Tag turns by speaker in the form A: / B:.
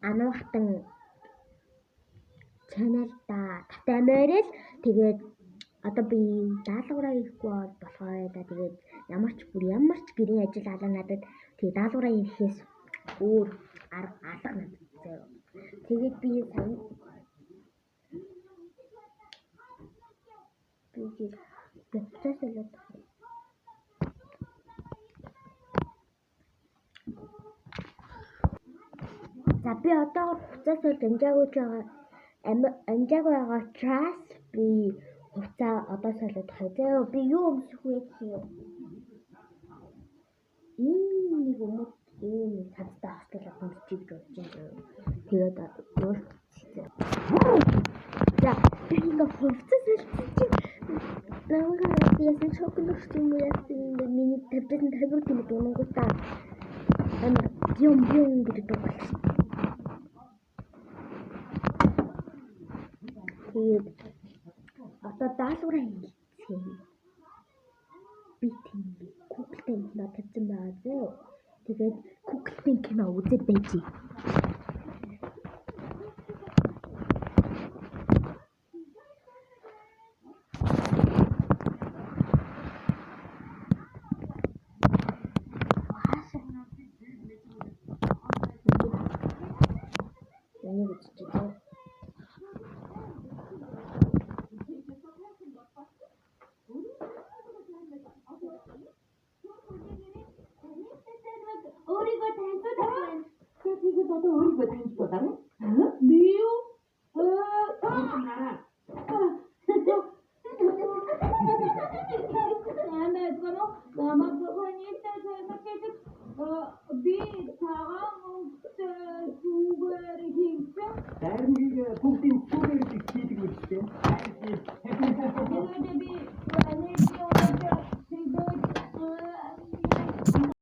A: Ануухтан channel-да тавтай морил. Тэгээд одоо би даалгавраа хийхгүй болохоор да тэгээд ямар ч бүр ямар ч гэрийн ажил алаа надад. Тэгээд даалгавраа хийхээс өөр арга алга надад заяа. Тэгээд би сая би процесс болоод за би одоогор хувцас бол амжаагүй байгаа амжаагүй байгаа учраас би хувцаа одоо солиод хай. Заяа би юу өмсөх вэ гэх юм. Ийм нэг өмд ийм нэг цадтай хослол өмсчих гэж бодож байна. Тэгээд за би ингээ хувцас солилцсон чинь намайг яасан шокнд орсон юм уу яасан ингээ миний тавьжсэн тавир гэнэ дунгуутаа амар юм юм гэдэг дуу болчихсон. Тэгээд одоо даалгавраа хийлцгээе. Би тийм Google-тэй кино тавьсан байгаа зөө. Тэгээд Google-тэй кино үзээд байж. Энийг үзчихье.
B: Өөрийгөө танилцуулах байна.
C: Тэгвэл одоо өөрийгөө танилцуулаарай.
B: Би юу? Би цагаан өнгөтэй шүүгээр хийгдсэн.
C: Дайрмыг бүгдийн зүгээр